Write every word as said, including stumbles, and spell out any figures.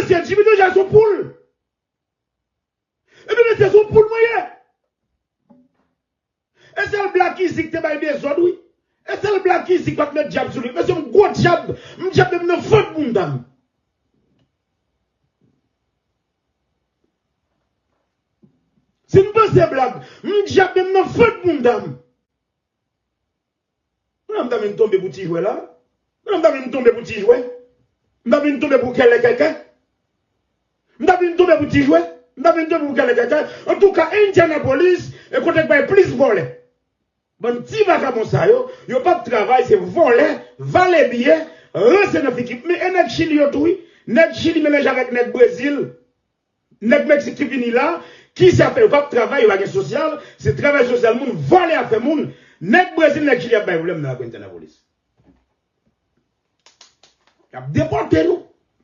Mesye, Jimmy Dujal se yon poul. Epi mesye, se yon poul mwen ye. E sèl Black Easy ki te bay dezòd, wi. E sèl Black Easy ki pa t met djab sou li. Mesye, m gwo djab, m djab menm nan vant bounda m. Si m panse Black, m djab menm nan vant bounda m. Mwen menm m ta vin tonbe pou ti jwè la. Mwen menm m ta vin tonbe pou ti jwè. M ta vin tonbe pou kèlèkèkè. M ta vin tonbe pou ti jwè. M ta vin tonbe pou kèlèkèkè. Antouka, Indianapolis, e kote k bay plis vòlè. Bann ti vakabon sa yo, yo p ap travay, se vòlè, vale biyè, ranse nan figi. Men e nèg Chili yo tou, wi. Nèg Chili melanje avèk nèg Brezil. Nèg Meksik ki vini la, ki sa fè yo p ap travay, yo pa gen sosyal, se travay sosyal moun, vòlè afè moun. Nèg Brezil, nèg Chili ap bay pwoblèm nan lari Indianapolis. Y ap depòte nou.